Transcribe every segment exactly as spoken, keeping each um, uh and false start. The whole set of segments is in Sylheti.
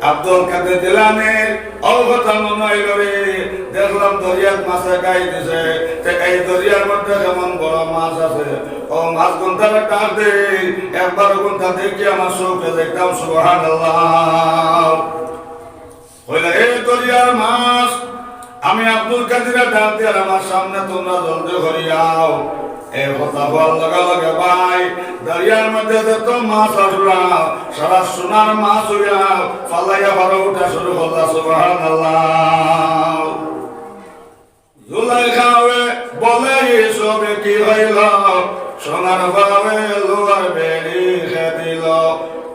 আব্দুল কাদের জিলানীর অউ কথা মনো অইলো রে, দেখলাম দরিয়াত মাছে গাই দিছে, তে এই দরিয়ার মধ্যে কেমন বড় মাছ আছে, অউ মাছ গুনতারে ডাক দেই, একবার গুনতা দেখি আমার চউখে দেখতাম, সুবহানাল্লাহ। কইলা, "এ দরিয়ার মাছ, আমি আব্দুল কাদিরে ডাক দিয়ার আমার সামনে তুমরা জলদি করি আও।" এই কথা কওয়ার লগে লগে ভাই, দরিয়ার মধ্যে যত মাছ আছলা, সারা সোনার মাছ অইয়া ফালাইয়া পারো উঠা শুরু করলা, সুবহানাল্লাহ। জুলাইখায় বলে, "ইউসুফে কি অইল?" সোনার পাওয়ে লোহার বেড়ি খে দিল।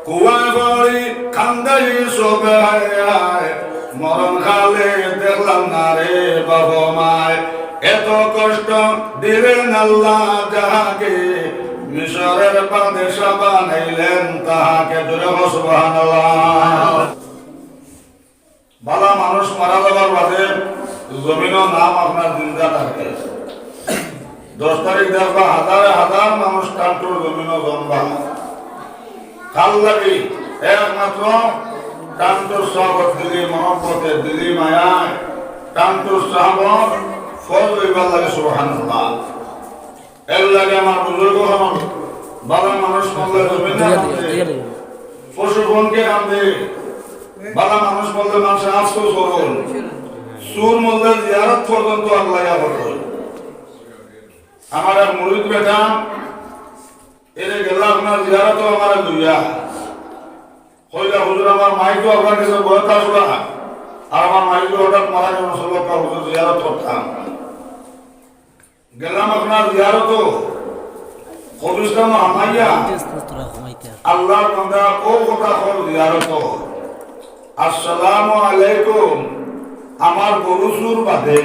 কুয়ায় পড়ি কান্দে ইউসুফে, হায় হায়, মরণ কালে দেখলাম না রে বাবা মায়। এত কষ্ট দিলেন আল্লাহ যাহাকে, মিশরের বাদশা বানাইলেন তাহাকে। জোরে কও সুবহানাল্লাহ। বালা মানুষ মারা যাবার বাদে জমিনো নাম আপনার জিন্দা থাকে। দশ তারিখ দেখবা হাজারে হাজার মানুষ টান্টুর জমিনো জমবা। কার লাগি? একমাত্র টান্টুর সাহাবর দিলি মহব্বতে, দিলি মায়ায়, টান্টুর সাহাবর ফল অইবার লাগি। সুবহানাল্লাহ। এর লাগি আমার বুজুর্গ অকল, বালা মানুষ মরলে জমিনে কান্দে, পশু পঙ্খী কান্দে, বালা মানুষ মরলে মানষে আফসোস করইন, চুর মরলে জিয়ারত পর্যন্ত আগলাইয়া করইন। আমার এক মুরিদ বেটা এরে গেলা আপনার জিয়ারতো আমারে লইয়া, কইলা, "হুজুর, আমার মাই তো আপনার গেছে বইয়া আছলা, আর আমার মাই তো হঠাৎ মারা গেল, চলো একটা হুজুর জিয়ারত করতাম।" গেলাম আপনার জিয়ারতো, কবরস্থানো হামাইয়া, আল্লাহর বান্দা অউ কথা কর জিয়ারতো, "আসসালামু আলাইকুম, আমার গরু চুর বাদে।"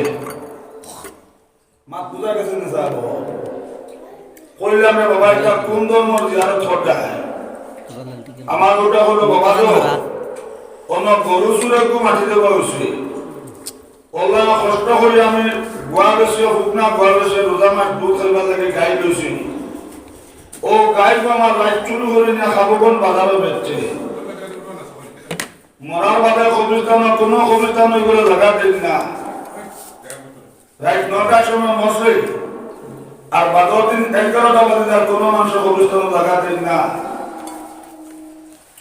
মাত বুঝা গেছে নি সাব? কইলাম, "রে বাবা, ইটা কুন ধর্মর জিয়ারত কররায়?" আমার অটা কইলো, "বাবা গো, অনো গরু চুরেগু মাটি দেওয়া অইছে। অলা কষ্ট করি আমি গুয়া বেচিয়া, হুকনা গুয়া বেচিয়া রোজা মাস দুধ খাইবার লাগি গাই লইছি। অউ গাইগু আমার রাইত চুরি করি নিয়া খাবো কোন বাজারো বেচছে। মরার বাদে কবরস্থানো, কুনু কবরস্থানো অগুরে জাগা দেইন না।" রাইত নয়টার সময় মরছে, আর বাদর দিন এগারোটা বাজে আর কুনু মানষে কবরস্থানো জাগা দেইন না।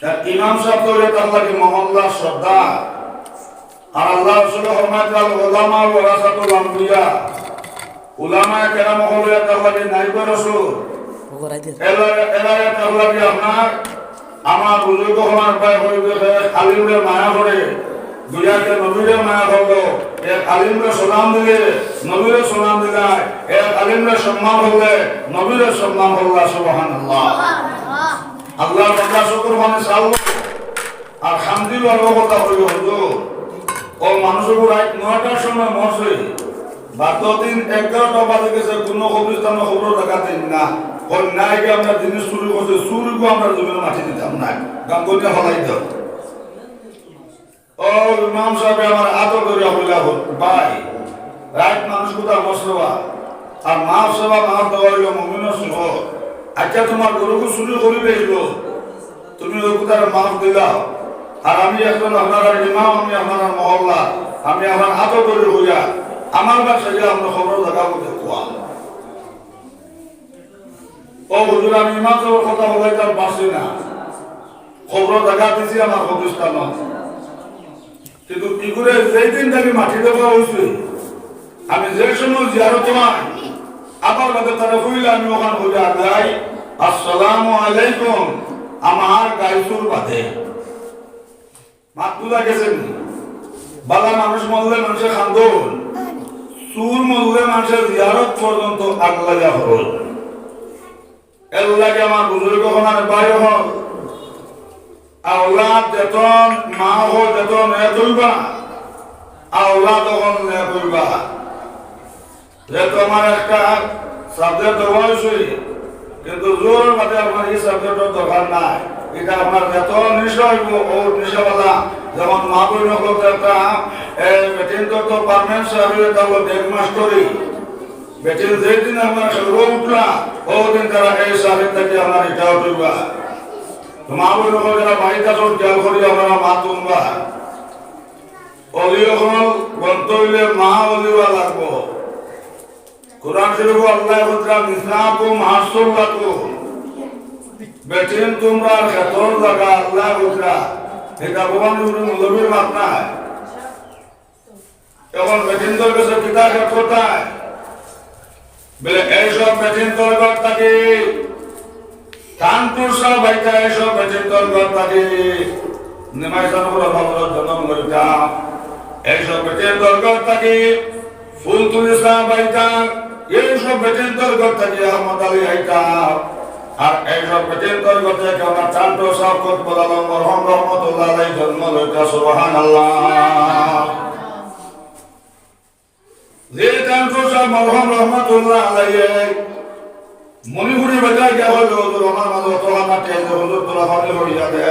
আর ইমাম সাব তো অইলা তার লাগি মহল্লার সর্দার। আর আল্লাহ রসুলে ফরমাইছইন, "আল উলামা ওয়ারাসাতুল আম্বিয়া।" উলামায়ে কেরাম অকল অইলা তার লাগি নাইবে রসুল। এরা, এরা অইলা তার লাগি আপনার, আমার বুজুর্গ অকল, আমার ভাই অকল, আলিমরে মায়া করে, দুনিয়াতে নবীরে মায়া করলো। এক আলিমরে সালাম দিলে নবীরে সালাম দিলায়, এক আলিমরে সম্মান করলে নবীরে সম্মান করলা। সুবহানাল্লাহ। আল্লাহর বান্দা শুকুর মানে চাললো। আর হামদি বারো কথা কইল, "হুজুর, অউ মানুষগু রাইত নয়টার সময় মরছে, বাদর দিন এগারোটা বাজি গেছে, কুনু কবরস্থানো কবরো জাগা দেইন না।" কয়, "না, ইগু আমরার জিনিস চুরি করছে, চুরগু আমরার জমিনো মাটি দিতাম না, গাঙ্গনে ফালাই দেও।" অউ ইমাম সাবে আমার আতো ধরিয়া কইলা, "ভাই, রাইত মানুষগুতা মরছে বা, আর মাফ চাওয়া, মাফ দেওয়া অইলো মুমিনর সিফত। আইচ্ছা, তুমার গরুগু চুরি করি লইলো, তুমি অগুতারে মাফ দিলাও, আর আমি একজন আপনারার ইমাম, আমি আপনারার মহল্লা, আমি আমার আতো ধরি কইয়া, আমার বাসায় গিয়া আপনার কবরো জাগা অইবো দেখবা।" অউ হুজুর, আমি ইমাম সাবর কথা বলাইতাম পারছি না, কবরো জাগা দিছি আমার কবরস্থানো। কিন্তু ইগুরে যেই দিন থাকি মাটি দেওয়া অইছে, আমি যে সময় জিয়ারতো আই, আবার বাদে তারে কইলে আমি অখান কইয়া যাই, "আসসালামু আলাইকুম, আমার গাই চুর বাদে।" মাত বুঝা গেছে নি? বালা মানুষ মরলে মানষে কান্দইন, চুর মরলে মানষে জিয়ারত পর্যন্ত আগলাইয়া করইন। এর লাগি আমার বুজুর্গ অকল, আমার ভাই অকল, আওলাদ যেতন, মা অকল যেতন নেক অইবা, আওলাদ অকল নেক অইবা। যেহেতু আমার একটা subject দেওয়া অইছে, কিন্তু জোর বাদে আমার ই subject-র দরকার নাই। ইটা আমার যেতন নিশা অইবো, অউ নিশাবালা, যেমন মা বইন অকল একটা, এ, বেটিন্তর তো permanent চাকরি, ইটা অইলো headmaster-ই। বেটিন যেদিন আমার খেলবো উঠলা, অউ দিন তারা এই চাকরি থাকি আমার retire অইবা। মা বইন অকল, যারা বাড়িত আছো, খেয়াল করি আপনারা মা তুমরা। অলি অকল বনতে অইলে মা অলি অওয়া লাগবো। কোরআন শরীফো আল্লায় কইরা, "নিসাউকুম হারসুল লাকুম।" বেটিন তুমরার খেতর জাগা, আল্লায় কইরা। ইটা ভগবান মৌলবীর মাত নায়। অখন বেটিন্তর গেছে কিতা খেত করতায়? বলে, "এইসব বেটিন্তর ঘর থাকি, টান্টুর সাব আইতা, এইসব বেটিন্তর ঘর থাকি, নিমাইজান পুরা ভবনর জনম লইতা, এইসব বেটিন্তর ঘর থাকি, ফুলতুলি সাব আইতা, এইসব বেটিন্তর ঘর থাকি আহমদ আলী আইতা, আর এইসব বেটিন্তর ঘর থাকি আমার টান্টুর সাব কুতবুল আলম মরহুম রহমতুল্লাহ আলাইহি জন্ম লইতা।" সুবহানাল্লাহ। যে টান্টুর সাব মরহুম রহমতুল্লাহ আলাইহি মণিপুরি বেটায় গিয়া কইলো, "হুজুর, আমার মাঝে অত খানা টেজ, হুজুর, তোরা পানি করিয়া দে।"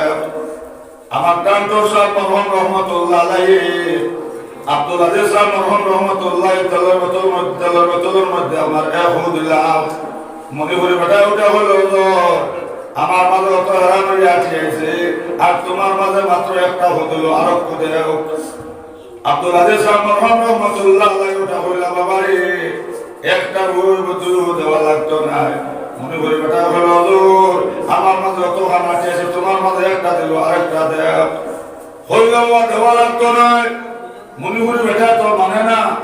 আমার টান্টুর সাব মরহুম রহমতুল্লাহ আলাইহি, আব্দুল আজিজ সাব মরহুম রহমতুল্লাহ, তেলর বোতলর মধ্যে, তেলর বোতলর মধ্যে আমার এক ফু দিলা। মণিপুরি বেটায় উঠা কইলো, "হুজুর, আমার মাঝে অত হেরান অইয়া আটকি আইছি, আর তুমার মাঝে মাত্র একটা ফু দিলো, আরক ফু দেও।" আব্দুল আজিজ সাব মরহুম রহমতুল্লাহ আলাইহি উঠা কইলা, "বাবারে, একটা ফু অইবো, দুই ফু দেওয়া লাগতো নায়।" মণিপুরি বেটায় কইলো, "হুজুর, আমার মাঝে অত খানা আটকি আইছে, তুমার মাঝে একটা দিলো, আরেকটা দেও।" কইলা, "বাবা, দেওয়া লাগতো নায়।" মণিপুরি বেটায় তো মানে না।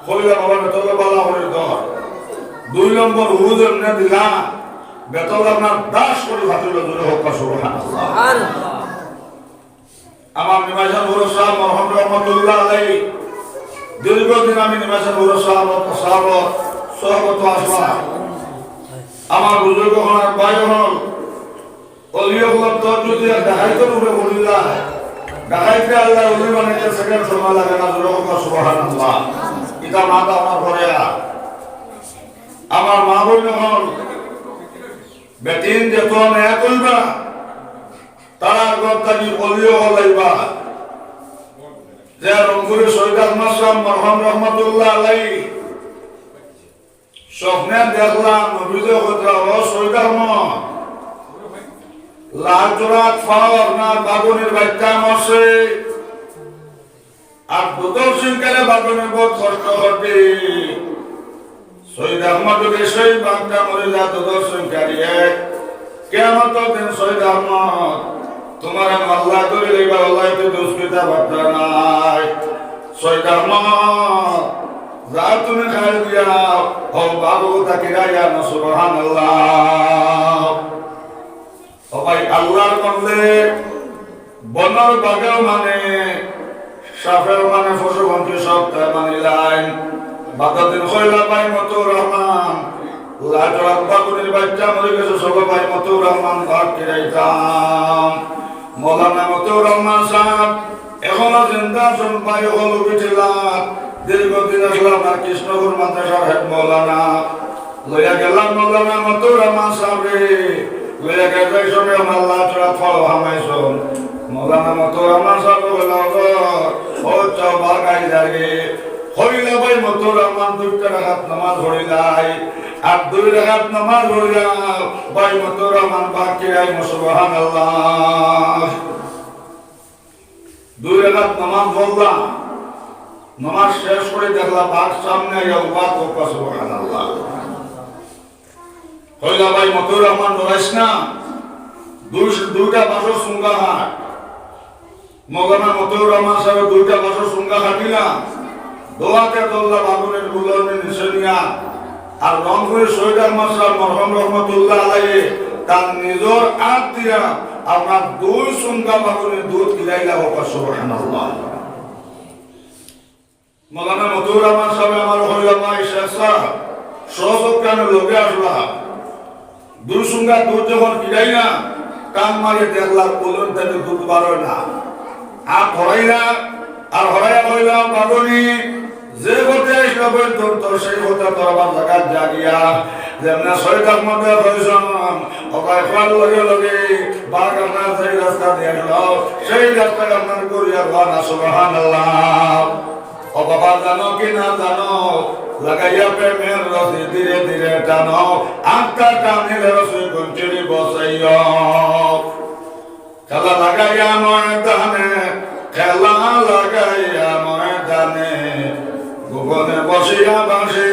কইলা, "বাবা, বেতল বালা করি ধর।" দুই নম্বর ফু যেমনে দিলা, বেতল আপনার দাস করি ফাটিলো, জোরে কউক্কা সুবহানাল্লাহ। আমার নিমাইজান পুরুষ সাব মরহুম রহমতুল্লাহ আলাইহি, দীর্ঘদিন আমি নিমাইজান পুরুষ সাব, সাব সহবত আসলাম। আমার বুজুর্গ অকল, ভাই অকল, অলি অকল তো যদি এক ডাকাইতর উপরে বলিলা, ডাকাইতরে আল্লায় অলি বানাইতে সেকেন্ড সময় লাগে না, জোরে কউক্কা সুবহানাল্লাহ। ইটা মাত আমার পরে আর। আমার মা বইন অকল, বেটিন যেত নেক অইবা, তারার ঘর থাকি অলি অকল আইবা। যে রংপুরি সৈয়দ আহমদ সাব মরহুম রহমতুল্লাহ আলাইহি স্বপ্নে দেখলা নবীয়ে কইতরা, "ও সৈয়দ আহমদ, লালচড়াত পাও আপনার বাগুনির বাইচ্চা মরছে, আর দুধর সিংকারে বাগুনি বউত কষ্ট করবি।" সৈয়দ আহমদ যদি সেই বাঘটা মরি যায়, দুধর সিংকারিয়ে, কিয়ামতর দিন সৈয়দ আহমদ, তুমারে আল্লায় ধরি লইবা, আল্লায় তো দুষ কিতা বার্তা নাই। সৈয়দ আহমদ, যাও তুমি খাল দিয়া, ও বাবু তাকিরাইয়া না, সুবহানাল্লাহ। ও ভাই, আল্লাহর বন্দে, বনর বাঘেও মানে, সাপেও মানে, পশু পঙ্খী সবতায় মানিলাইন। বাদর দিন কইলা, "ভাই মতিউর রহমান, লাজরাত বাগুনির বাইচ্চা মরি গেছে, চলো ভাই মতিউর রহমান বাঘ কিরাইতাম।" মৌলানা মতিউর রহমান সাব এখনো জিন্দা আছইন, ভাই অকল উঠিলা। দীর্ঘদিন আছলা আমার কৃষ্ণপুর মাদ্রাসার হেড মৌলানা। লইয়া গেলাম মৌলানা মতিউর রহমান সাবরে। লইয়া গেছে সময় আমার লাজরাত ফাও হামাইছইন। মৌলানা মতিউর রহমান সাব কইলা, "ও, ও চাও বাঘ আই যাবে।" কইলা, "ভাই মতিউর রহমান দুইটা রাকাত নামাজ পড়িলাই। আর দুই রাকাত নামাজ পড়িয়া ভাই মতিউর রহমান বাঘ কিরাইমু।" সুবহানাল্লাহ। দুই রাকাত নামাজ পড়লা, নামাজ শেষ করি দেখলা বাঘ সামনে আইয়া উবা, কউক্কা সুবহানাল্লাহ। কইলা, "ভাই মতিউর রহমান, ডরাইস না, দুই, দুইটা বাঁশর চুঙ্গা কাট।" মৌলানা মতিউর রহমান সাবে দুইটা বাঁশর চুঙ্গা কাটিলা, দোয়াতে দোল্লা বাগুনির গুলর নিচে নিয়া আর রংপুরি সৈয়দ আহমদ সাব মরহুম রহমতুল্লাহ আলাইহি তান নিজর আত দিয়া আপনার দুই চুঙ্গা বাগুনির দুধ খিলাইলা, কউক্কা সুবহানাল্লাহ। মৌলানা মতিউর রহমান সাবে আমারে কইলা, "ভাই শেখ সাব, সচক্ষে লগে আছলা, দুই চুঙ্গা দুধ যখন খিলাইলা, টান মারি দেখলা, কুলইন থাকি দুধ বারয় না।" আত হরাইলা, আর হরাইয়া কইলা, "বাগুনি, যে পথে আইছলা পর্যন্ত সেই পথে তোর আবার জাগাত যা গিয়া।" যেমনে সৈয়দ আহমদে কইছইন, ও ভাই, কওয়ার লগে লগে বাঘ আপনার যেই রাস্তা দিয়া গেল, সেই রাস্তায় আপনার ঘুরিয়া রওয়ানা। সুবহানাল্লাহ। ও বাবা, জানো কি না জানো, লাগাইয়া প্রেমের রশি ধীরে ধীরে টানো, আত্মা টানিলে রশি গুঞ্চুরি বসাইও। খেলা লাগাইয়া ময়দানে, খেলা লাগাইয়া ময়দানে, গোপনে বসিয়া বাঁশি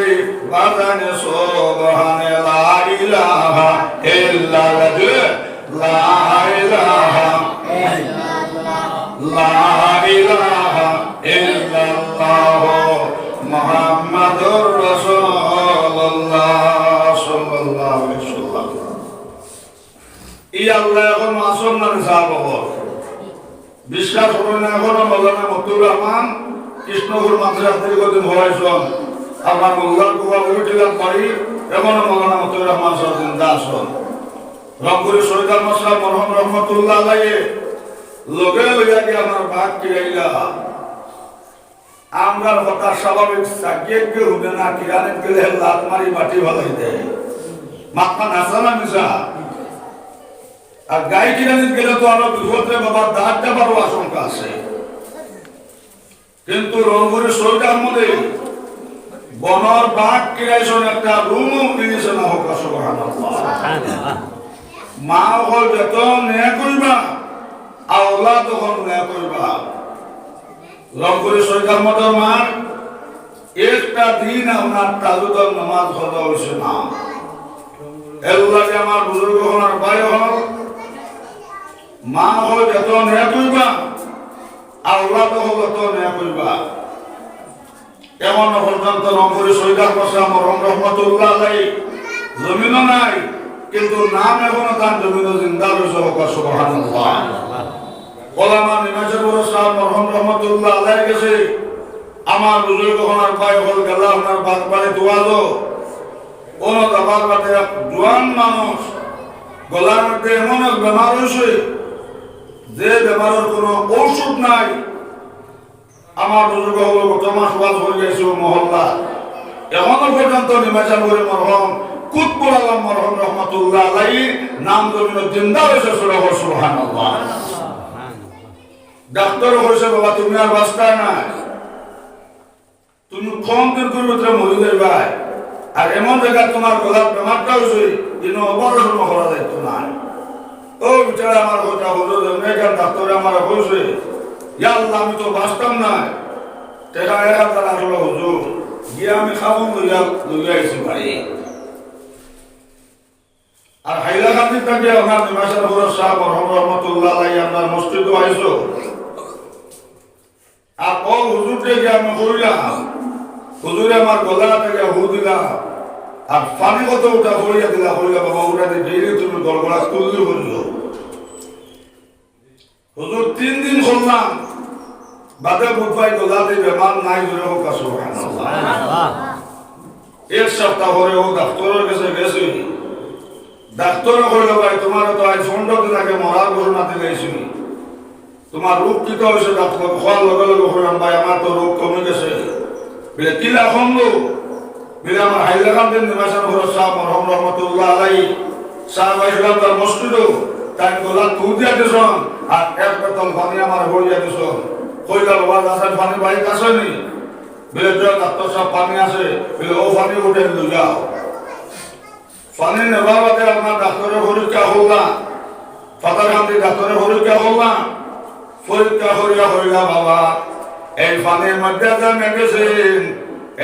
বাজানে সুবহানে লা ইলাহা ইল্লাল্লাহ। লা ইলাহা, লা ইলাহা ইল্লাল্লাহ মুহাম্মাদুর রাসূলুল্লাহ সাল্লাল্লাহু আলাইহি ওয়াসাল্লাম। ই আল্লাহ এখন মাসুম না নি সাব অকল? বিশ্বাস করইন না, এখনো মৌলানা মতিউর রহমান কৃষ্ণপুর মাদ্রাসা দীর্ঘদিন পড়াইছইন। আমার মোল্লার কুয়া উঠিলাম বাড়ি, এখনো মৌলানা মতিউর রহমান সাব জিন্দা আছইন। রংপুরের শহীদ আহমদ সাব মরহুম রহমতুল্লাহ আলাইহি লগে লইয়া গিয়া আমার বাঘ কিরাইলা। আমরার কথা স্বাভাবিক, সাকিয়ে কেউ হুনে না, কিরানিত গেলে লাত মারি বাটি ফালাই দেয়। মাথা নাচা না মিছা? আর গাই কিরানিত গেলে তো আরো বিপদে বাবা দাঁত যাবারও আশঙ্কা আছে। কিন্তু রংপুরের শহীদ আহমদে বনর বাঘ কিরাইছইন, একটা রুমও মিলিছে না, হোক সুবহানাল্লাহ। মা অকল যত নেক অইবা, আওলাদ অকল নেক অইবা। রংপুরের শহীদ আহমদর মার একটা দিন আপনার তাহাজ্জুদর নামাজ কাজা অইছে না। এর লাগি আমার বুজুর্গ অকল আর ভাই অকল, মা অকল যত নেক অইবা, আওলাদ অকল তত নেক অইবা। এখনো পর্যন্ত রংপুরের শহীদ আহমদ সাব মরহুম রহমতুল্লাহ আলাইহি জমিনো নাই, কিন্তু নাম এখনো তান জমিনো জিন্দা রইছে, হোক সুবহানাল্লাহ। ওলামা নিমাজের বড় সাব মরহুম রহমতুল্লাহ আলাইহির গেছে আমার বুজুর্গ অকল আর ভাই অকল গেলা, ওনার বাদ বাড়ি দোয়ালো, কোনো দাবার বাদে এক জোয়ান মানুষ গলার মধ্যে এমন এক বেমার অইছে, যে বেমারর কোনো ঔষধ নাই। আমার বুজুর্গ অকল গত মাস ওয়াজ করি আইছি অউ মহল্লা, এখনো পর্যন্ত নিমাজান করে মরহুম কুতবুল আলম মরহুম রহমতুল্লাহ আলাইহির নাম জমিনো জিন্দা রইছে, সুবহানাল্লাহ। ডাক্তারে কইছে, "বাবা, তুমি আর বাঁচতায় নায়, তুমি কম দিনর ভিতরে মরি যাইবায়। আর এমন জাগাত তুমার গলাত বেমারটা অইছে, ইনো অপারেশন করা যাইতো নায়।" অউ বেচারায় আমারে কইতা, "হুজুর, এমনে কেন ডাক্তারে আমারে কইছে, ইয়া আল্লাহ, আমি তো বাঁচতাম নায়।" টেকা এক হাজার আসলো হুজুর, গিয়া আমি কাপড় লইয়া, লইয়া আইছি বাড়ি। আর হাইলাকান্দি থাকি আপনার নিমাজান বড় সাব মরহুম রহমতুল্লাহ আলাইহি আপনার মসজিদো আইছো। আর অউ হুজুররে গিয়া আমি কইলাম, হুজুরে আমার গলা থাকি ফু দিলা, আর পানি কত উঠা পড়িয়া দিলা, কইলা, "বাবা, উঠা দি ডেইলি তুমি গড়গড়া তুললি করিও।" হুজুর তিন দিন করলাম, বাদে বুঝবায় গলাত বেমার নাই, জোরে হোক সুবহানাল্লাহ। এক সপ্তাহ পরে অউ ডাক্তারর গেছে গেছি, ডাক্তারে কইলো, "ভাই, তুমারে তো আইজ পনরো দিন আগে মরার ঘোষণা দিলাইছি।" তুমার রোগ কিতা অইছে? ডাক্তার কওয়ার লগে লগে কইলাম, "ভাই, আমার তো রোগ কমি গেছে।" বলে, "কিলা কমলো?" বলে, "আমার হাইলাকান্দির নিমাজান বড় সাব মরহুম রহমতুল্লাহ আলাইহি সাব আইছলা তান মসজিদো, তাইন গলাত ফু দিয়া দিছইন, আর এক বোতল পানি আমারে ভরিয়া দিছইন।" কইলা, "বাবা, রাস্তাত পানি বাড়িত আছে নি?" বলে, "যাও ডাক্তার সাব, পানি আছে।" বলে, "অউ পানি উঠাই লই যাও।" পানি নেবার বাদে আপনার ডাক্তারে পরীক্ষা করলা, পাথারকান্দি ডাক্তারে পরীক্ষা করলা, পরীক্ষা করিয়া কইলা, "বাবা, এই পানির মধ্যে যে মেডিসিন,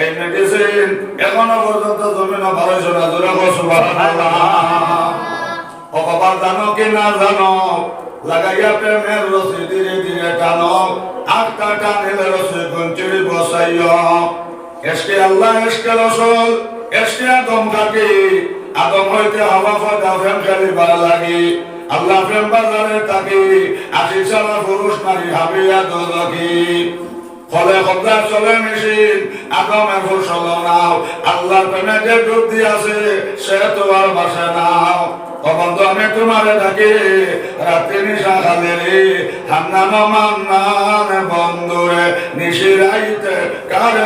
এই মেডিসিন এখনো পর্যন্ত জমিনো বারইছে না।" জোরে কও সুবহানাল্লাহ। ও বাবা, জানো কি না জানো, লাগাইয়া প্রেমের রশি ধীরে ধীরে টানো, আটটা টানিলে রশি গুন ছিড়িবো চাইও। এশকে আল্লাহ, এশকে রসুল, এশকে আদম থাকি। আদম হইতে হাওয়া পয়দা প্রেম খেলিবার লাগি। আল্লাহ প্রেম বাজারে থাকি। আশিক ছাড়া পুরুষ নারী হাবিয়া দোজখি। কলে কবজায় চলে মেশিন, আদমে ফুসলো নাও। আল্লাহর প্রেমে যে ডুব দিয়াছে, সে তো আর ভাসে নাও। ও বন্ধু, আমি তুমারে ডাকি, রাতি নিশা খালেরি, হান্নান মান্নান বন্ধুরে, নিশি রাইতে কার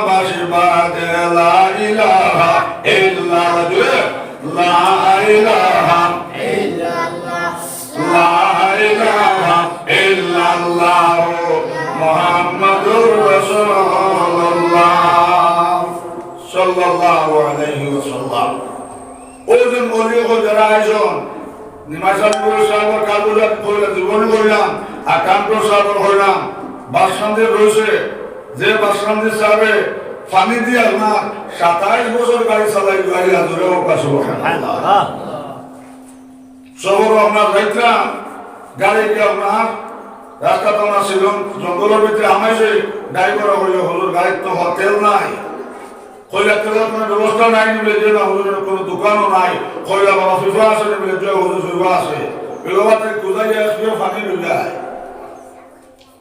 বাঁশি বাজে, লা ইলাহা ইল্লাল্লাহ, লা ইলাহা ইল্লাল্লাহ, লা ইলাহা ইল্লাল্লাহ, মুহাম্মাদুর রাসূলুল্লাহ, সাল্লাল্লাহু আলাইহি ওয়াসাল্লাম। অউ যে অলি অকল যারা আইছইন, নিমাই সাহেব সাহেবর কাজ বুঝা কইলা জীবনী কইলাম, আর কান্ট্রো সাহেবর কইলাম, বাসকান্দি রইছে, যে বাসকান্দি সাহেবে পানি দিয়া আপনার সাতাইশ বছর গাড়ি চালাই লইয়া জোরে হোক সুবহানাল্লাহ। সফর আপনার যাইতাম, গাড়ি কি আপনার রাস্তা তো না ছিল, জঙ্গলের ভিতরে হামাইছে, ড্রাইভার হইল হলুর গাড়ির তো তেল নাই। কইলা, "তেলের কোনো ব্যবস্থা নাই?" নি বলে, "যে না হুজুর, কোনো দোকানও নাই।" কইলা, "বাবা, ফিফা আছে?" নি বলে, "যে হুজুর, ফিফা আছে।" বলে, "বাবা, তাই কোথায় যায়? একটু পানি লইয়া আয়।"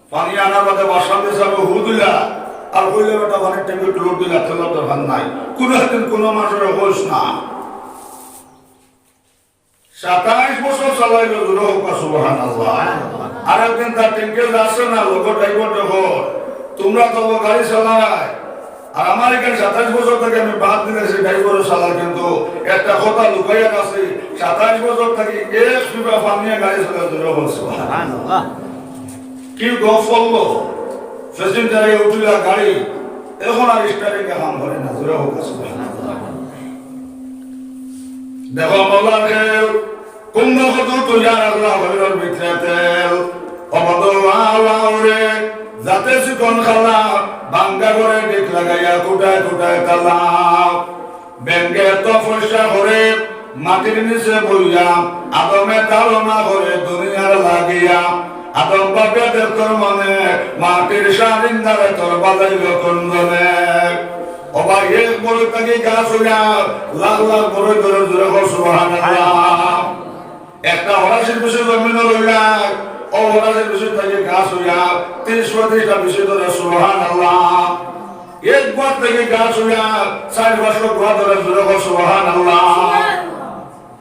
পানি আনার বাদে বাসাতে যাবে হু দিলা, আর কইলে বেটা পানির ট্যাঙ্কি টুলুক দিলা, তেলের দরকার নাই। কোনো একদিন কোনো মানুষের হোস না। সাতাইশ বছর চালাইল, জোরে হোক সুবহানাল্লাহ। আর একদিন তার ট্যাঙ্কি যাচ্ছে না, লোক ড্রাইভার যখন, তোমরা তো ও গাড়ি চালায়, আর আমার এখানে সাতাইশ বছর থেকে আমি বাদ দিতেছি ড্রাইভারও চালায়, কিন্তু একটা কথা লুকাইয়া আছে, সাতাইশ বছর থেকে এক ফিফা পানি নিয়ে গাড়ি চালায়, জোরে হোক সুবহানাল্লাহ। সুবহানাল্লাহ। কি গফ করলো, প্যাসেঞ্জারে উঠিলা গাড়ি, এখন আর স্টার্টিং এ কাম করে না, জোরে হোক সুবহানাল্লাহ। দেখো মৌলার খেল, কুম্ভ কত তুইয়া রাখলা হইলর ভিতরে তেল। অবদ ওয়া ওয়া ওরে, যাতে চিকন খালা, ভাঙ্গা ঘরে দিক লাগাইয়া কুটায় কুটায় তালা। ব্যাঙে তপস্যা করে, মাটির নিচে বইয়া, আদমে তাড়না করে দুনিয়ার লাগিয়া। আদম বাপে দেখতর মনে, মাটির সারিন্দারে তোর বাজাইল কোন জনে। ও ভাই, এক বড় থাকি গাছ হইয়া, লাখ লাখ বড় ধরে জোরে কর সুবহানাল্লাহ। একটা হরাসির পিছে জমিন রইলা, ও হরাসির পিছে থাকি গাছ হইয়া, তিরিশ পঁয়ত্রিশটা পিছে ধরে সুবহানাল্লাহ। এক গুয়ার থাকি গাছ হইয়া, চার পাঁচশো গুয়া ধরে জোরে কর সুবহানাল্লাহ।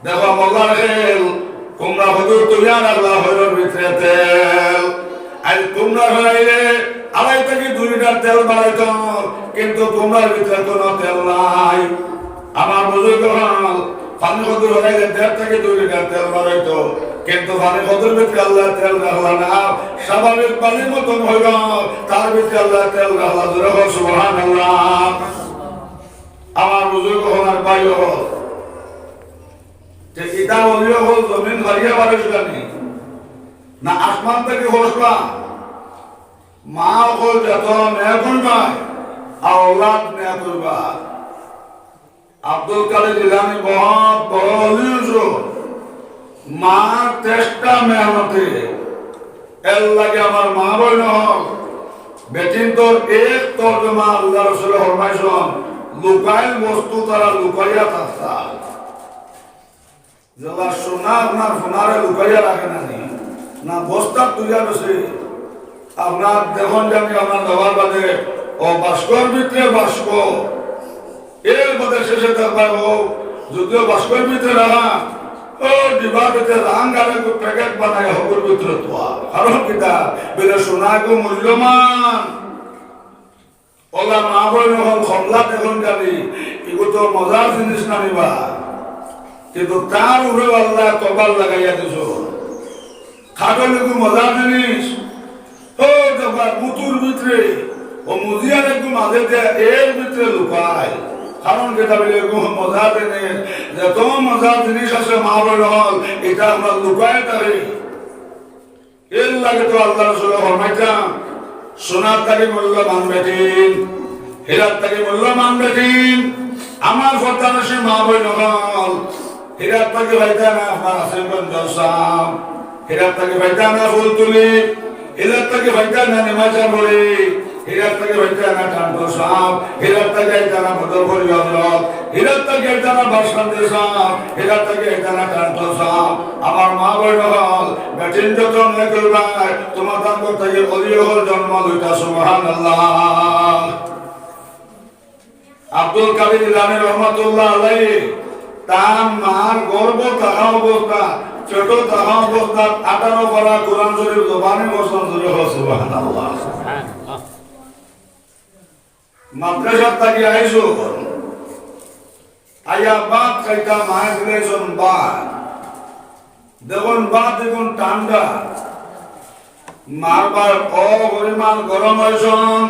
দেখো মজার খেল, কুমড়া হুজুর তুলিয়া রাখলা হইলর ভিতরে তেল। আর কুমড়া ফেলাইলে আড়াই থাকি দুই লিটার তেল বাড়াইত, কিন্তু কুমড়ার ভিতরে কোনো তেল নাই। আমার বুজুর্গ হল, পানি কদুর হইলে দেড় থাকি দুই লিটার তেল বাড়াইত, কিন্তু পানি কদুর ভিতরে আল্লাহ তেল রাখলা না। স্বাভাবিক পানির মতন হইল, তার ভিতরে আল্লাহ তেল রাখলা। জোরে কর সুবহানাল্লাহ। আমার বুজুর্গ হল আর ভাই হল, যে কিতাব অলি হল জমিন ফারিয়া বারইছলানি, না আসমান থাকি হসলা। মা অকল যত নেয়া করবা, আওলাদ নেয়া করবা। আব্দুল কাদের জিলানী বহুত বড় অলি অইছইন। মার চেষ্টা মেহনতে, এর লাগি আমার মা বইন অকল, বেটিন্তর এক তর্জমা আল্লাহ রসুলে ফরমাইছইন, লুকাইল বস্তু তারা লুকাইয়া থাকতা। যেলা সোনা আপনার সোনারে লুকাইয়া রাখে না নি, না বস্তাত তুলিয়া বেচে। আপনার দেখইন জানি আপনার দেওয়ার বাদে ও বাস্কর ভিতরে বাস্ক, এর বাদে শেষে দেখবা ও যদিও বাস্কর ভিতরে রাখা, ও ডিবার ভিতরে রাং আর একটু প্যাকেট বানাই হকুর ভিতরে থোয়া। কারণ কিতা? বলে সোনা একটু মূল্যবান। ওলা মা বইন অকল, কমলা দেখইন জানি, এগু তো মজার জিনিস নানিবা, কিন্তু তার উপরে আল্লাহ কপাল লাগাইয়া দিছইন। খাটল এগু মজার জিনিস। ও দেখবা মুতুর ভিতরে, ও মুজিয়ার একটু মাঝে দেয়া এর ভিতরে লুকায়। কারণ কিতা? বলে এগু মজার জিনিস, যত মজার জিনিস আছে মা বইন অকল, ইতা আমরা লুকায় তারে। এর লাগি তো আল্লাহ রসুলে ফরমাইছইন, সোনার থাকি মূল্যবান বেটিন, হীরার থাকি মূল্যবান বেটিন। আমার পর্দানশীন মা বইন অকল, হীরার থাকি পাইতা না আপনার হাসিমগঞ্জ জলসা, হীরার থাকি পাইতা না ফুলতলি, হীরার থাকি পাইতা না নিমাচাপুরি, হীরার থাকি পাইতা না টান্টো সাহেব, হীরার থাকি পাইতা না বদরপুরি হজরত, হীরার থাকি পাইতা না বাসকান্দি সাহেব, হীরার থাকি পাইতা না টান্টো সাহেব। আমার মা বইন অকল, বেটিন যত নেক করবায়, তোমার তান থাকি অলি অকল জন্ম লইতা, সুবহানাল্লাহ। আব্দুল কাদির জিলানী রহমাতুল্লাহ আলাইহি, তার মার গর্ভ থাকা অবস্থা, পেটো থাকা অবস্থা, আঠারো পারা কোরআন শরীফ জবানে বসন শরীফ, সুবহানাল্লাহ। মাদ্রাসা থাকি আইছইন, আইয়া ভাত খাইতা, মায়ে দিলাইছইন ভাত। দেখইন ভাত দেখইন ঠান্ডা। মার বার ও পরিমাণ গরম অইছইন,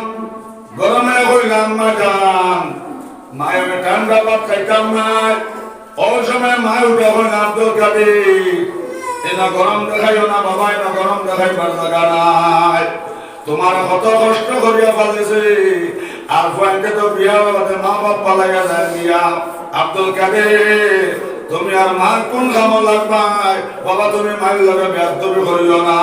গরমে কইলা, "আম্মা জান, মায়ে আমি ঠান্ডা ভাত খাইতাম না।" ওই সময় মায়ে উঠে কইন, "আব্দুল কাদির, এনা গরম দেখাইও না বাবা, এনা গরম দেখাইবার জাগা নাই। তুমার কত কষ্ট করিয়া পালছি, আর ফুয়াইন্তে তো বিয়ার বাদে মা বাপ ফালাইয়া যায় গিয়া। আব্দুল কাদের, তুমি আর মার কুন কামো লাগবায়? বাবা, তুমি মার লগে বেয়াদবি করিও না।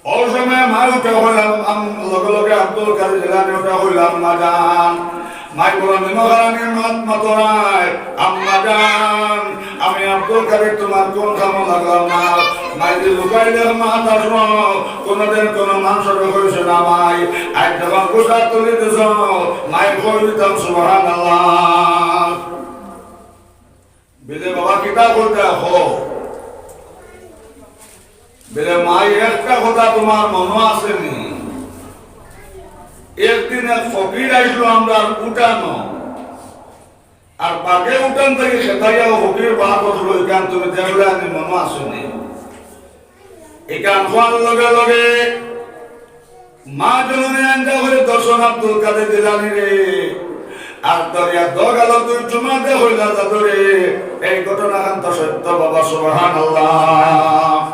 অউ সময় মায় উঠে কইলা, আম-, লগে লগে আব্দুল কাদের জিলানী উঠে কইলা, "আম্মা জান।" মায় বড় নিমকহারানির মাত মাতরায়, "আম্মা জান, আমি আব্দুল কাদের তুমার কুন কামো লাগলাম না।" মায় যে লুকাইলে মাত আসলো, কুনুদিন কুনু মানষরে কইছে না মায়। আইজ যখন কুশা তুলি দিছো, মায় কই দিতাম, সুবহানাল্লাহ। বলে, "বাবা, কিতা করতে আছো?" বলে, "মাই, একটা কথা তুমার মনো আছে নি? একদিন এক ফকির আইছিল আমরার উঠানো, আর বাগে উঠান থাকি খেদাইয়া অউ ফকির বার করছিল, ইখান তুমি দেখলায় নি, মনো আছে নি?" ইখান কওয়ার লগে লগে মা জননী আঞ্জা করি দর্শন আব্দুল কাদের জিলানীরে, আর দরিয়া দগালো দুই চুমা দে কইলা, "দাদুরে, এই ঘটনাখান তো সত্য বাবা, সুবহানাল্লাহ।"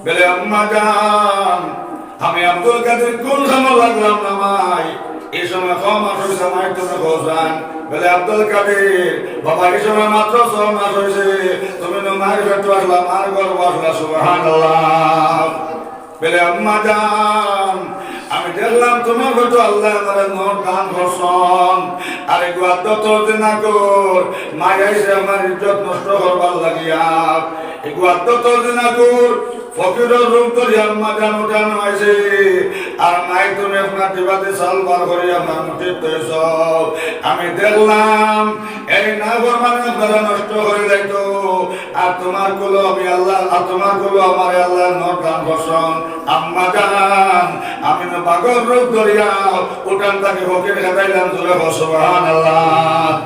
বলে, "আম্মা জান, আমি আব্দুল কাদের কুন কামো লাগলাম না মাই?" এই সময় ক মাস অইছে মাই, তুমি কও জান। বলে, "আব্দুল কাদের, বাবা, এই সময় মাত্র ছ মাস অইছে, তুমি নু মার পেটো আসলা, মার গর্ভো আসলা, সুবহানাল্লাহ।" বলে, "আম্মা জান, আমি দেখলাম তুমার পেটো আল্লায় আমারে নর দান করছইন। আর এগু আদতর জিনাকুর, মাই আইছে আমার ইজ্জত নষ্ট করবার লাগিয়া। এগু আদতর জিনাকুর, ফকিরর রূপ ধরিয়া আম্মা জান উঠানো আইছে। আর মাই তুমি আপনার ডিবাদি চাউল বার করি আমার মুঠিত থইছো। আমি দেখলাম এই নাফরমানে আপনারে নষ্ট করি লাইতো।" আর তুমার কুলো আমি আল্লাহ, আর তুমার কুলো আমারে আল্লায় নর দান করছইন। আম্মা জান, আমি নু বাঘর রূপ ধরিয়া উঠান থাকি ফকির খেদাইলাম, জোরে কও সুবহানাল্লাহ।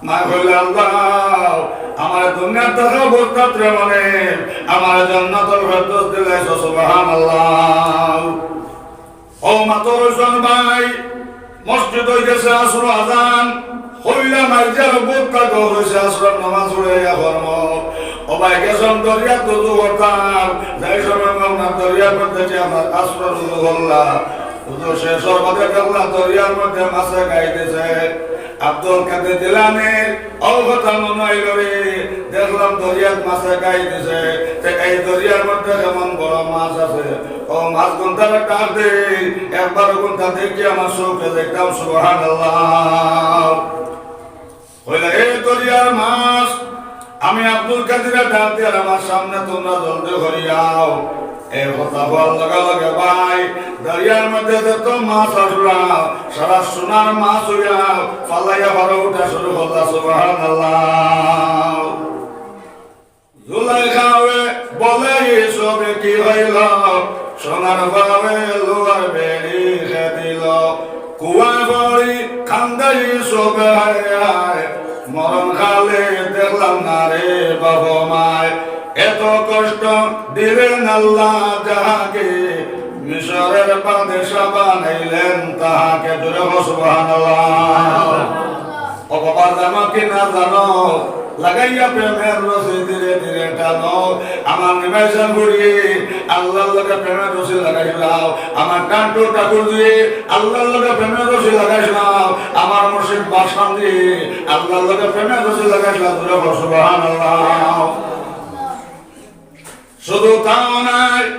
মায় কইলা, "আল্লাহ, আমারে দুনিয়াত থাকা অবস্থাত রে মানে আমারে জান্নাতুল ফেরদৌস দিলাইছো, সুবহানাল্লাহ।" ও মাতর হোসেন ভাই, মসজিদ অই গেছে আসর আজান, কইলা মাইজার বুকটা গর অইছে আসর নামাজ পড়িয়া কর্ম। ও ভাই, গেছইন দরিয়াত উজু করতাম, যাই সময় মাওনা দরিয়ার মধ্যে যে আমার আসর উজু করলা, উজু শেষ অওয়ার বাদে দেখলা দরিয়ার মধ্যে মাছে গাই দিছে। আব্দুল কাদের জিলানীর অউ কথা মনো অইলো রে, দেখলাম দরিয়াত মাছে গাই দিছে, তে এই দরিয়ার মধ্যে কেমন বড় মাছ আছে। অউ মাছগুনতারে ডাক দেই, একবার অগুনতা দেখি আমার চউখে দেখতাম, সুবহানাল্লাহ। কইলা, "এ দরিয়ার মাছ, আমি আব্দুল কাদিরে ডাক দেই, আর আমার সামনে তুমরা জলদি করি আও।" এই কথা কওয়ার লগে লগে ভাই, দরিয়ার মধ্যে যত মাছ আছলা, সারা সোনার মাছ অইয়া ফালাইয়া পারো উঠা শুরু করলা, সুবহানাল্লাহ। জুলাইখায় বলে, "ইউসুফ কি হইল? সোনার পাওয়ে লোহার বেড়ি খে দিল।" কুয়া পড়ি কান্দে ইউসুফ, হায় হায়, মরণ কালে দেখলাম না রে বাবা মায়। এত কষ্ট দিলেন আল্লাহ যাহাকে, মিশরের বাদশা বানাইলেন তাহাকে। জোরে কও সুবহানাল্লাহ। ও বাবা, জানো কি না জানো, লাগাইয়া প্রেমের রশি ধীরে ধীরে টানো। আমার নিমাইশান বুড়ি, আল্লাহর লগে প্রেমের রশি লাগাইলাও। আমার টান্টু ঠাকুরজি, আল্লাহর লগে প্রেমের রশি লাগাইলাও। আমার মুর্শিদ বাদশাহ জি, আল্লাহর লগে প্রেমের রশি লাগাইলাও। জোরে কও সুবহানাল্লাহ। শুধু তাও নায়,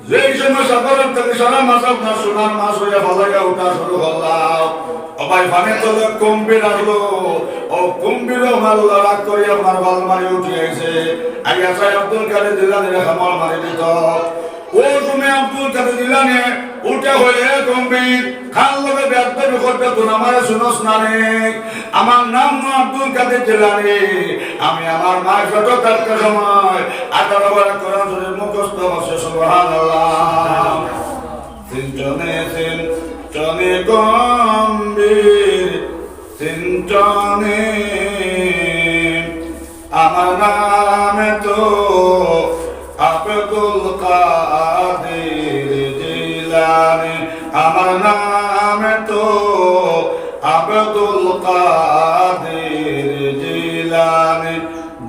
যেই সময় সাগরর থাকি সারা মাছ আপনার সোনার মাছ অইয়া ফালাইয়া উঠা শুরু করলাও, ও ভাই, পানির তলে কুম্ভীর আছলো, অউ কুম্ভীরও মারলা, রাগ করি আপনার বাল মারি উঠি আইছে, আইয়া চায় আব্দুল কাদের জিলানীরে কামড় মারি দিতো। অউ সময় আব্দুল কাদের জিলানী উঠে কয়, "এ কুম্ভীর, কার লগে বেয়াদবি করতে তুই আমারে হুনস না রে? আমার নাম নু আব্দুল কাদের জিলানী। আমি আমার মার পেটো থাকতে সময় আঠারো বার কোরআন শরীফ মুখস্থ করছি।" সুবহানাল্লাহ। চিনছো নি, চিনছো নি কুম্ভীর, চিনছো নি? আমার নাম তো আব্দুল কাদির জিলানী, আমার নাম তো আব্দুল কাদির জিলানী,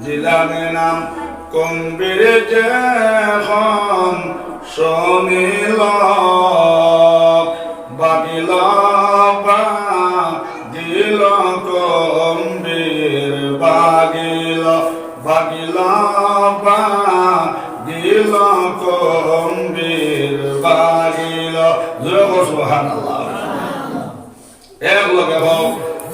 জিলানী নাম কুম্ভীর যেখন শুনিল, ভাগিল, ভাগিল কুম্ভীর, ভাগিল, ভাগিল, ভাগিল কুম্ভীর, ভাগিল। জোরে কও সুবহানাল্লাহ। এক লগে কও,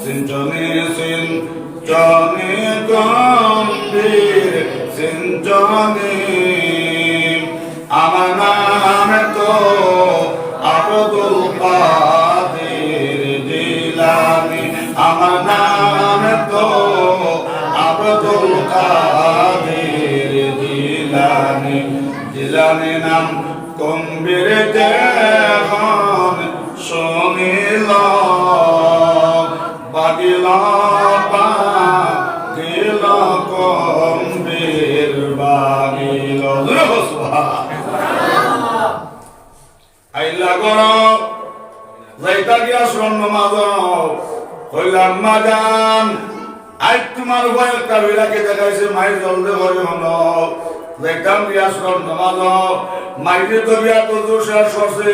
চিনছনি, চিনছনি কুম্ভীর, চিনছনি। আমার নাম তো আব্দুল কাদির জিলানী, আমার নাম তো আব্দুল কাদির জিলানী। জিলানী নাম কুম্ভীর যেখন শুনিল, ভাগিল, ভাগিল কুম্ভীর, ভাগিল। জোরে কও সুবহানাল্লাহ। আইলা ঘরো, যাইতা গিয়া আছরর নমাজো, কইলা, আম্মা জান, আইজ তুমার বউ একটা ফিরাকি দেখাইছে, মাই জলদি করি হুনো। যাইতাম গিয়া আছরর নমাজো, মাইরে ধরিয়া তো জোর শেষ করছি।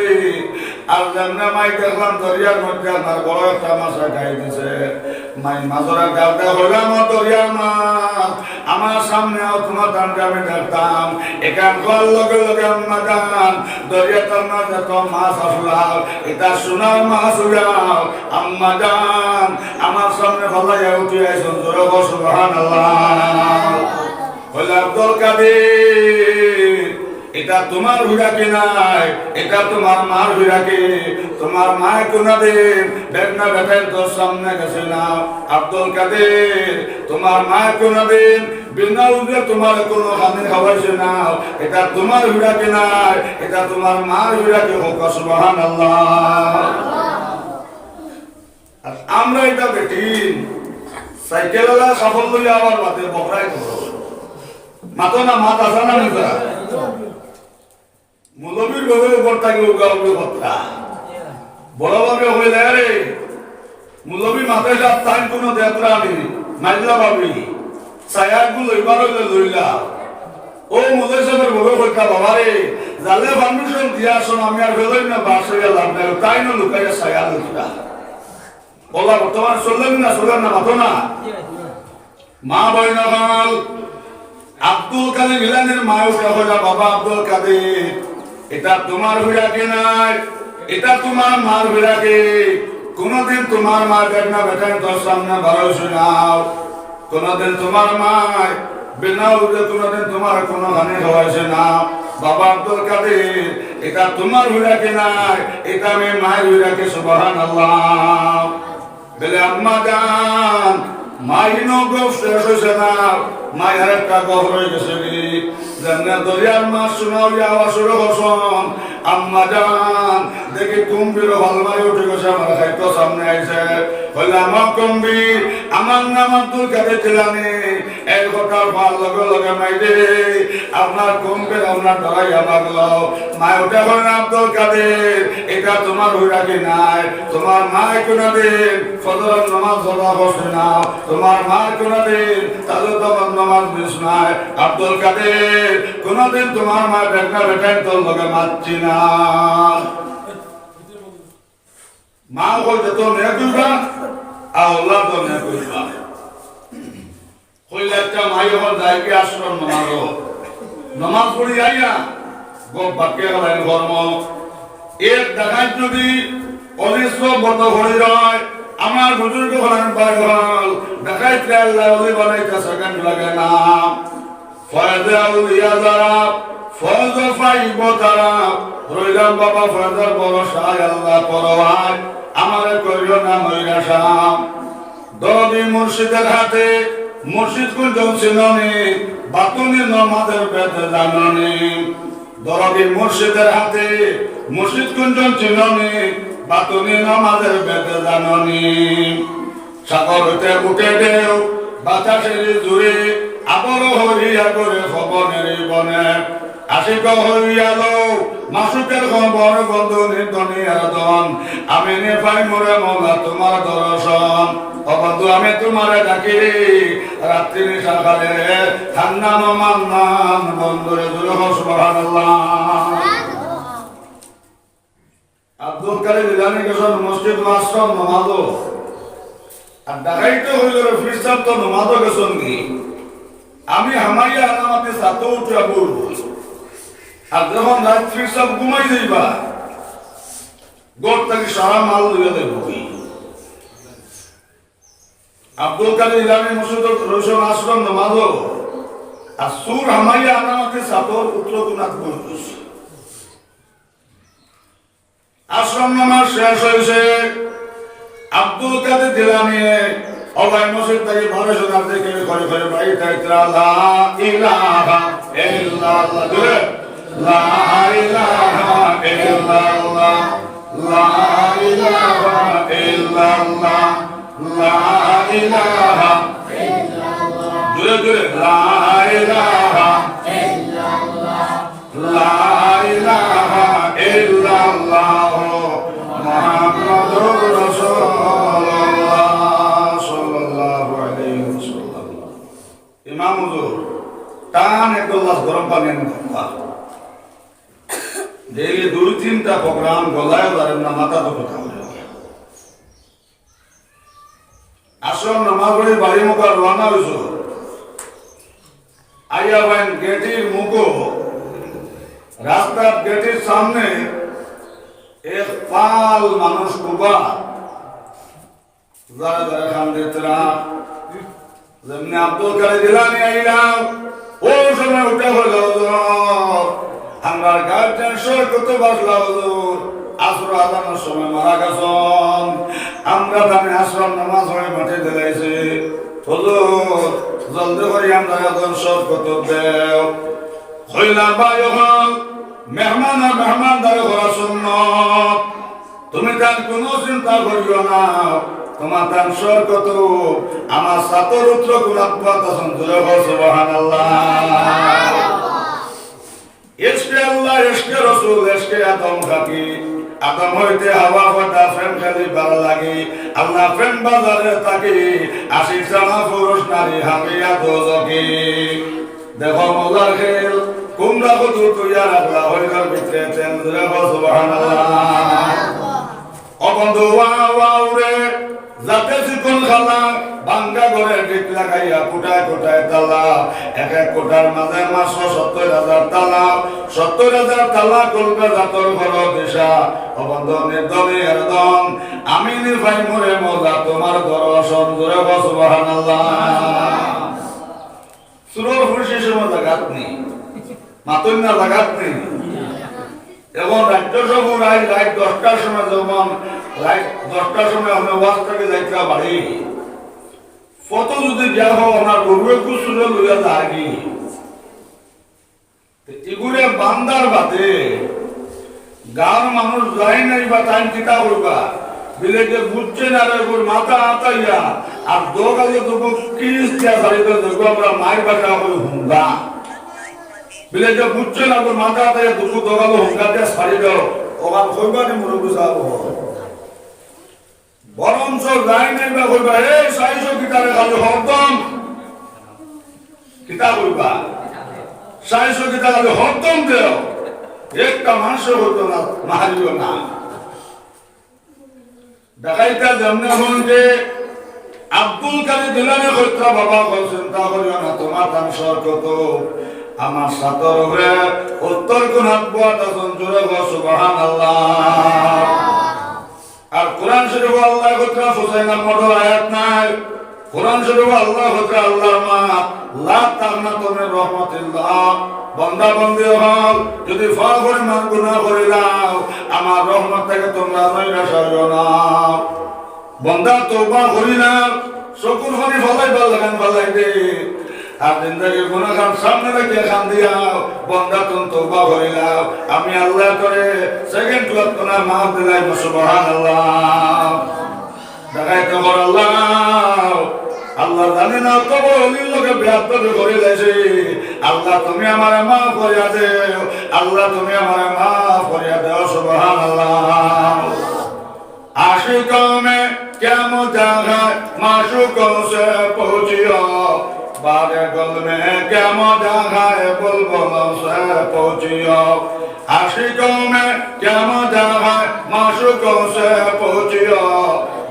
আর যেমনে মাই দেখলাম দরিয়ার মধ্যে আমার বড় একটা মাছ আটকাই দিছে। মাই মাছরে ডাক দিয়া কইলাম, ও দরিয়ার মাছ, আমার সামনে আও, তুমার তানরে আমি দেখতাম। এখান কওয়ার লগে লগে আম্মা জান, দরিয়াটার মাঝে তো মাছ আছলা, ইটা সোনার মাছ অইয়া, আম্মা জান, আমার সামনে ফালাইয়া উঠি আইছইন। জোরে কও সুবহানাল্লাহ। কইলা, আব্দুল কাদির, ইটা তুমার ফিরাকি নায়, ইটা তুমার মার ফিরাকি। তুমার মায় কুনুদিন বেটা বেটাইন্তর সামনে গেছে না। আব্দুল কাদির, তুমার মায় কুনুদিন বিনা উজরে তুমারে কুনু খানি খাওয়াইছে না। ইটা তুমার ফিরাকি নায়, ইটা তুমার মার ফিরাকি। কও সুবহানাল্লাহ। আর আমরা ইতা বেটিন, সাইকেলআলা কাপড় লইয়া আবার বাদে বকরাই করো। মাতো না, মাত আছে না নি? মৌলবীর বউর উপর থাকি উগা উগি কথা। বড় ভাবি কইলা, আরে, মৌলবী মাতে সাব তাইন কুনু দেত্রা নি, মাইল্লা ভাবি, ছায়া গু লইবার অইলে লইলা। ও মৌলবী সাবর বউয়ে কইতা, বাবা রে, জালে permission দিয়া আছইন, আমি আর ফেলইন না, বাস অইয়া লাভ নাই, তাইনও লুকাইয়া ছায়া লইতা। অলা বর্তমানে চলের না, চলের না, মাতো না। মা বইন অকল, আব্দুল কাদির জিলানীর মায় উঠি কইলা, বাবা আব্দুল কাদির, ইটা তুমার ফিরাকি নায়, ইটা তুমার মার ফিরাকি। কুনুদিন তুমার মায় বেটা বেটাইন্তর সামনে বারইছে না, কুনুদিন তুমার মায় বিনা উজরে কুনুদিন তুমারে কুনু খানি খাওয়াইছে না। বাবা আব্দুল কাদির, ইটা তুমার ফিরাকি নায়, ইটা মি মার ফিরাকি। সুবহানাল্লাহ। বলে, আম্মা জান, মাই ইনো গফ শেষ অইছে না, মাই আরেকটা গফ রই গেছে নি। যেমনে দরিয়ার মাছ সোনা অইয়া আওয়া শুরু করছইন, আম্মা জান, দেখি কুম্ভীর ফাল মারি উঠি গেছে, আমার খাইতো সামনে আইছে। কইলা, ও কুম্ভীর, আমার নাম আব্দুল কাদির জিলানী। এই কথা কওয়ার লগে লগে মাইরে, আপনার কুম্ভীর আপনার ডরাইয়া ভাগলো। মায় উঠি কইলা, আব্দুল কাদির, ইটা তুমার ফিরাকি নায়। তুমার মায় কুনুদিন ফজরর নমাজ কাজা করছে না। তুমার মায় কুনুদিন তাহাজ্জুদর নমাজ মিস নাই। আব্দুল কাদির, কুনুদিন তুমার মায় বেটা বেটাইন্তর লগে মাতছে না। মা কইছে তো নেক অইবা, আর আল্লাহ তো নেক অইবা। কইলা, আচ্ছা, মাই অখন যাই গি আছরর নমাজো। নমাজ পড়ি আইয়া, গফ বাক্কা খালাইন কর্ম। এক ডাকাইত যদি অলিস্ব বন্ধ করি রয়, আমার বুজুর্গ খালাইন ভাই অকল, ডাকাইতরে আল্লায় অলি বানাইতা সেকেন্ড লাগে না। ফয়েজে আউলিয়া যারা, ফয়েজ পাইবো তারা। রইলাম বাবা ফয়েজর ভরসায়, আল্লাহ পরোয়ায়, আমারে করিও না নৈরাশা। দরদি মুর্শিদের হাতে, মুর্শিদ কুনজন চিননি, বাতুনি নমাজের বেদ জাননি। দরদি মুর্শিদের হাতে, মুর্শিদ কুনজন চিননি, বাতুনি নমাজের বেদ জাননি। সাগর হইতে উঠে ঢেউ, বাতাসের জোরে, আবর হইয়া করে ভবনের বনে। আশিক হইয়া লও, মাশুকের খবর বন্ধু নির্ধনী আর ধন। আমি নে পাই মোরে মওলা তোমার দর্শন। ও বন্ধু, আমি তোমারে ডাকি রাত্রি নিশা কালে, হান্নান ও মান্নান বন্ধুরে, জোরে কও সুবহানাল্লাহ। আব্দুল কাদের জিলানী গেছইন মসজিদ ও আশ্রম নমাজো, আর ডাকাইতে অইলো রে পীর সাব তো নমাজো গেছইন গি। আমি হামাইয়া আনামাতি ছাতো উঠিয়া বই। আর যখন রাইত পীর সাব ঘুমাই যাইবা, ঘর থাকি সারা মাল লইয়া যাইবো। আব্দুল কাদের জিলানী মসজিদো রইছইন আশ্রম নমাজো, আর চুর হামাইয়া আনামাতি ছাতর উত্তর কোনাত বই রইছে। আশ্রম নমাজ শেষ অইছে, আব্দুল কাদের জিলানী অবায় মসজিদ থাকি বারো শত জিকির করি করি বাড়িত আইতরা, লা ইলাহা ইল্লাল্লাহ। জোরে, লা ইলাহা ইল্লাল্লাহ, লা ইলাহা ইল্লাল্লাহ, লা ইলাহা। জোরে জোরে, লা ইলাহা। লা ইলাহা ইল্লাল্লাহু মুহাম্মাদুর রাসূলুল্লাহ সাল্লাল্লাহু আলাইহি ওয়াসাল্লাম। ইমাম হুজুর, টান এক গ্লাস গরম পানি আনি দেন। Daily দুই তিনটা program, গলায় ধরেন না, মাথা তো কথা বলে। আশ্রম নমাজ পড়ি বাড়ি মুখা রওয়ানা অইছো। আইয়া বাইন গেটির মুখো, রাস্তার গেটির সামনে এক পাল মানুষ কুবা যারা যারা কান্দিতরা। যেমনে আব্দুল কাদের জিলানী আইলা, অউ সময় উঠা কইলা, "হুজুর, আমরার গার্জিয়ান শরকত বাসলা হুজুর, আসর আজানর সময় মারা গেছইন। আমরা তানে আশ্রম নমাজ পড়ি মাটি দিলাইছি। হুজুর, জলদি করি আমরারে একজন শরকত দেও।" কইলা, "ভাই অকল, মেহমান আর মেহমানদারি করা সুন্নত।" তুমি তান কুনু চিন্তা করিও না, তুমার তান শরকত আমার ছাতর উত্তর কোনাত বওয়াত আছইন, জোরে কও সুবহানাল্লাহ। ইশকে আল্লাহ, ইশকে রসুল, ইশকে আদম থাকি, আদম হইতে হাওয়া পয়দা প্রেম খালি ভালা লাগি, আল্লাহ প্রেম বাজারে থাকি, আশিক ছাড়া পুরুষ নারী হামিয়া দোজখি। দেখো মজার খেল, কুমড়া কদু তৈয়ার রাখলা হইলর ভিতরে তেল, জোরে কও সুবহানাল্লাহ। ও বন্ধু, ওয়া, ওয়া উরে, যাতে চিকন খালা, ভাঙ্গা ঘরে ডিক লাগাইয়া কোঠায় কোঠায় তালা, এক এক কোঠার মাঝে মাসো সত্তর হাজার তালা, সত্তর হাজার তালা খুলবে জাতর ঘর দিশা। ও বন্ধু, নির্ধনী এর ধন, আমি নি পাই মরে মজা, তুমার দর্শন, জোরে কও সুবহানাল্লাহ। চুরর ফুরুষি সময় জাগাত নি, মাতইন না জাগাত নি। এখন রাইত সব রাইত, রাইত দশটার সময়, যেমন রাইত দশটার সময় আমরা ওয়াজ থাকি যাইতরা বাড়ি, পথো যদি গিয়া অয়, আমার গরু একটু চুরে লইয়া যায়গি। তে ইগুরে বান্দার বাদে গাঁওর মানুষ যায় নাই বা তাইন কিতা কইবা? বিলে যে বুঝছে না রে, এগুর মাথা আতাইয়া আর দোকানে দুগু কিস দিয়া ছাড়ি দেও, যেগু আমরা মাইর ভাষা কই হুঙ্গা। বিলে যে বুঝছে না, এগুর মাথা আতাইয়া দুগু দোকানে হুঙ্গা দিয়া ছাড়ি দেও, ওখান কইবা নি মুরব্বি সাহেব? বরঞ্চ যায় নাই বা কইবা, "এই চাইরশো কিতারে খালি হরদম।" কিতা কইবা? "চাইরশো কিতা খালি হরদম দেও।" একটা মানুষও হইতো না, মারিও না। ডাকাইতা যেমনে হন যে আব্দুল কাদের জিলানী কইতরা, "বাবা, কও চিন্তা করিও না, তুমার তান শরকত আমার ছাতর উপরে উত্তর কোনাত বওয়াত আছইন।" জোরে কও সুবহানাল্লাহ। আর কোরআন শরীফো আল্লায় কইতরা, ফুসাইন আহমদর আয়াত নায়। কোরআন শরীফো আল্লায় কইতরা, আল্লাহর মাত, "লা তাকনাতু মির রাহমাতিল্লাহ।" বান্দা বান্দি অকল, যদি ফাও পরিমাণ গুনাহ করিলাও, আমার রহমত থাকি তুমরা নৈরাশ অইও না। বান্দা তওবা করিলাও, চকুর পানি ফালাইবার লাখান ফালাই দে। আর জিন্দেগির গুনাহখান সামনে রাখিয়া কান্দিয়াও, বান্দা তুই তওবা করিলাও, আমি আল্লায় তোরে second ওয়াক্ত না মাফ দিলাইমু, সুবহানাল্লাহ। ডাকাইতে কর আল্লাহ, আল্লাহ জানি না কত বড় অলির লগে বেয়াদবি করিলাইছি। আল্লাহ তুমি আমারে মাফ করিয়া দেও, আল্লাহ তুমি আমারে মাফ করিয়া দেও, সুবহানাল্লাহ। আশিকো মে কিয়া মুজাহা, মা پوچھیو، بارے گل میں کیا مزہ ہے، بلبلوں سے پوچھیو۔ عاشقوں میں کیا مزہ ہے، معشوقوں سے پوچھیو۔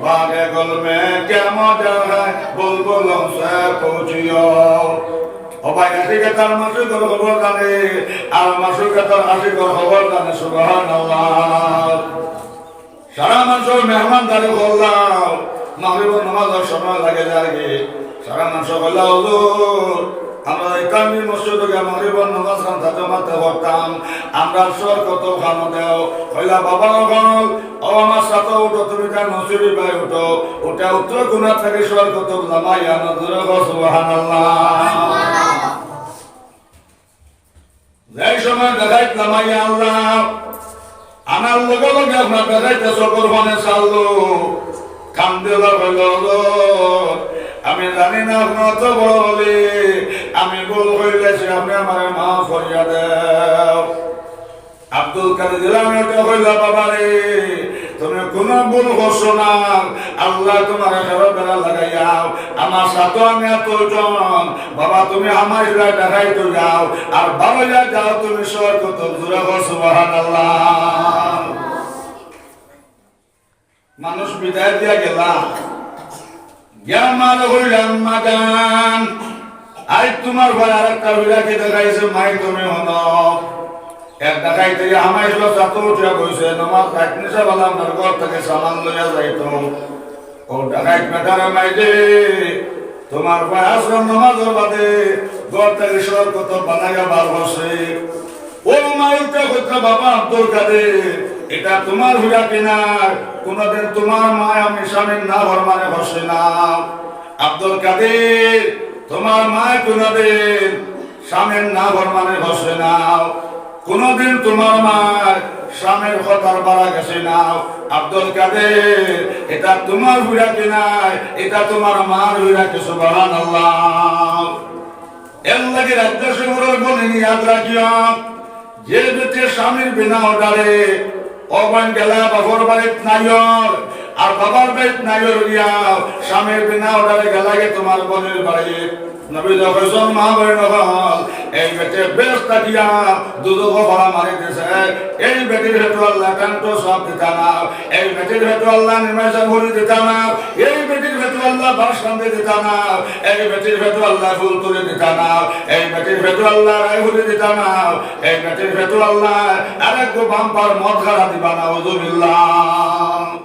بارے گل میں کیا مزہ ہے، بلبلوں سے پوچھیو۔ ও ভাই, আশিক অতার মাশুকর খবর জানে, আর মাশুক অতার আশিকর খবর জানে। সুবহানাল্লাহ। সারা মানষর মেহমানদারি করলাম, মাগরিবর নামাজর সময় লাগে যারগি। সারা মানষে কইলা, "হুজুর, আমরা এই কান্দি মসজিদে গিয়া মাগরিবর নামাজ খান জামাতে পড়তাম, আমরা সর কত খানো দেও।" কইলা, "বাবা অকল, ও আমার সাথে উঠো, তুমি তার নসিরি ভাই উঠো, উঠে উত্তর কোনা থাকি সর কত লামাইয়া নজরে গো।" সুবহানাল্লাহ। যেই সময় দেখাইত লামাইয়া আনলা, আনার লগে লগে আপনার দেখাইতে চকুর পানে চাললো, কান্দিয়া কইলো, "হুজুর, আমি জানি না আপনে অত বড় অলি, আমি ভুল করিলিছি, আপনে আমারে মাফ করিয়া দেও।" আব্দুল কাদের জিলানী উঠে কইলা, "বাবা রে, তুমি কুনু ভুল করছো না, আল্লায় তুমারে হেরো বেড়া লাগাইয়া, আমার সাথে আমি এতজন, বাবা তুমি আমার হিলা দেখাইতে যাও, আর বারইয়া যাও তুমি সর কত।" জুরে কও সুবহানাল্লাহ। মানুষ বিদায় দিয়া গেলা, গিয়া মারে কইলা, "আম্মা জান, আইজ তুমার ভাই আরেকটা ফিরাকি দেখাইছে, মাই তুমি হুনো।" এক ডাকাইতে হামাইছিল, ছাতো উঠিয়া বইছে, নমাজ এক নিশা বালা আপনার ঘর থাকি সামান লইয়া যাইতো। ও ডাকাইত বেটারে মাইরে, তুমার ভাই আসর নমাজর বাদে ঘর থাকি সর কত বানাইয়া বার করছে। ও মাইতে কইতা, "বাবা আব্দুল কাদের, ইটা তুমার ফিরাকি নায়, কুনুদিন তুমার মায় আমি স্বামীর নাফরমানি করছি না।" আব্দুল কাদের, তুমার মায় কুনুদিন স্বামীর নাফরমানি করছে না, কুনুদিন তুমার মায় স্বামীর কথার বারা গেছে না। আব্দুল কাদের, ইটা তুমার ফিরাকি নায়, ইটা তুমার মার ফিরাকি। সুবহানাল্লাহ। এর লাগি রাজ্য শহরের বইন ইয়াদ রাখিও, যে বেটি স্বামীর বিনা অর্ডারে, ও বইন গেলা বাপর বাড়িত নাইওর, আর বাবার বাড়িত নাইওর গিয়া স্বামীর বিনা অর্ডারে গেলাগি তুমার বইনর বাড়িত। নবীয়ে কইছইন, মা বইন অকল, এই বেটি বেহেস্ত থাকিয়া দুজখো ফাড়া মারি দিছে, এই বেটির পেটো আল্লায় কান্ত সওয়াব দিতা না, এই বেটির পেটো আল্লায় নিমাইশান ফুরি দিতা না, এই বেটির পেটো আল্লায় বাঁশ কান্দি দিতা না, এই বেটির পেটো আল্লায় ফুল তুলি দিতা না, এই বেটির পেটো আল্লায় রায় ফুরি দিতা না, এই বেটির পেটো আল্লায় আরেকগু বাম্পার মদ খাড়া দিবা না। নাউজুবিল্লাহ।